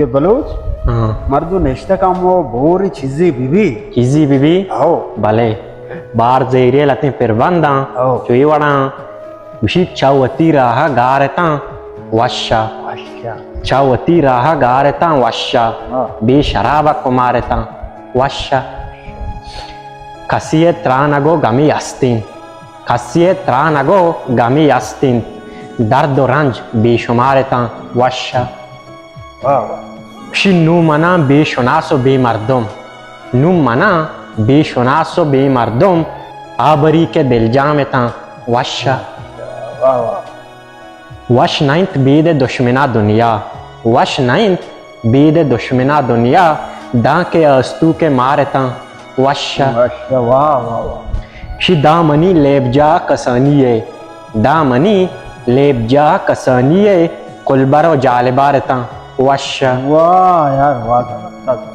بلوچ، ہاں۔ مردم نشتہ کم و بوری چیزی بی بی۔ چیزی بی بی؟ ہو۔ بلے۔ بار زیریل اتیں پربنداں، ہو۔ چوئی وڑاں۔ گوشی چا وتی راہ گارتاں وشا۔ وشا۔ چا وتی راہ گارتاں وشا۔ ہاں۔ بے شراب کمارتاں وشا۔ کسی ترانگو گمی استیں۔ کسی ء ترانگ و گمی است انت، درد و رنج بے شمار اتاں وش ء۔ واہ واہ۔ گوشی نوں منا بے شناس و بے مردم، نوں منا بے شناس و بے مردم، آ بری کہ دلجام اتاں وش ء۔ واہ واہ۔ وش نہ انت بید دشمنا دنیا، وش نہ انت بید دشمنا دنیا، داں کہ استو کہ مار اتاں وش ء۔ وش ء، واہ، واہ، واہ۔ شی دامنی لیب جاہ کسانی ء، دامنی لیب جاہ کسانی ء، کلبر و جالبار اتاں وش ء۔ واہ یار، واہ، زبردست۔